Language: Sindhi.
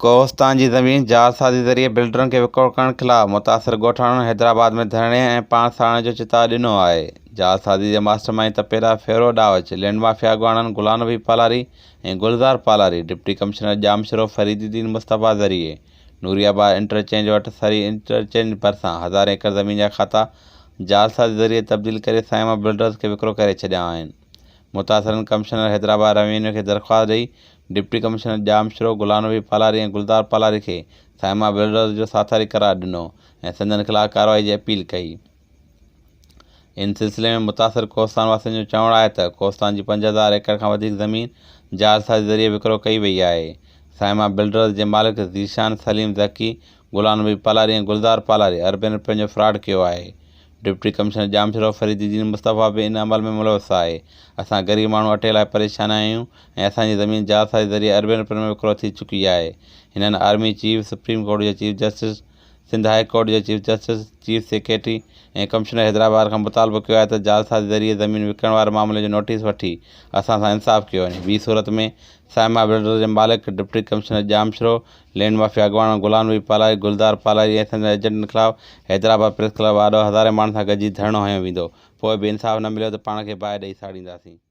ڪوهستان جي زمين جعلسازي ذريعي بلڊرن کي وڪرو ڪرڻ خلاف متاثر ڳوٺاڻن حيدرآباد ۾ ڌرڻي ۽ پاڻ ساڙڻ جو چتاء ڏنو آهي. جعلسازي جي master mind Tapera Feroz Dawach, land mafia اڳواڻن غلام نبي پالاري ۽ گلزار پالاري، ڊپٽي ڪمشنر ڄامشورو فريد الدين مصطفيٰ ذريعي نوري آباد انٽرچينج وٽ سري انٽرچينج ڀرسان هزارين ايڪڙ زمين جا کاتا جعلسازي ذريعي تبديل ڪري سائما بلڊرز کي وڪرو ڪري ڇڏيا آهن. متاثرن ڪمشنر حيدرآباد روينيو کي درخواست ڏئي ڊپٽي ڪمشنر ڄامشورو غلام نبي پالاري ۽ گلزار پالاري کي صائمه بلڊرز جو ساٿاري قرار ڏنو ۽ سندن خلاف ڪارروائي جي اپيل ڪئي. ان سلسلي ۾ متاثر ڪوهستان واسين جو چوڻ آهي ته ڪوهستان جي 5000 ايڪڙ کان وڌيڪ زمين جعلسازي ذريعي وڪرو ڪئي وئي آهي. صائمه بلڊرز جي مالڪ ذيشان سليم ذڪي، غلام نبي پالاري ۽ گلزار پالاري اربين رپين جو فراڊ ڪيو آهي. ڊپٽي ڪمشنر ڄامشورو فريد الدين مصطفيٰ به ان عمل ۾ ملوث آهي. اسان غريب ماڻهو اٽي لاء پريشان آهيون ۽ اسان جي زمين جعلسازي ذريعي اربين رپين ۾ وڪرو ٿي چڪي آهي. هنن آرمي چيف، سپريم ڪورٽ جي chief justice, Sindh high court جي chief justice, chief secretary ۽ commissioner Hyderabad کان مطالبو ڪيو آهي ته جعلسازي ذريعي زمين وڪڻڻ واري معاملي جو نوٽيس وٺي اسان سان انصاف ڪيو وڃي ٻي صورت ۾ صائمه بلڊرز جي مالڪ، deputy commissioner Jamshoro, land mafia اڳواڻ غلام نبي پالاري، گلزار پالاري ۽ سندن ايجنٽن خلاف حيدرآباد پريس ڪلب آڏو هزارين ماڻهن سان گڏجي ڌرڻو هنيو ويندو، پوء به انصاف نه مليو ته پاڻ کي باهه ڏئي ساڙينداسين.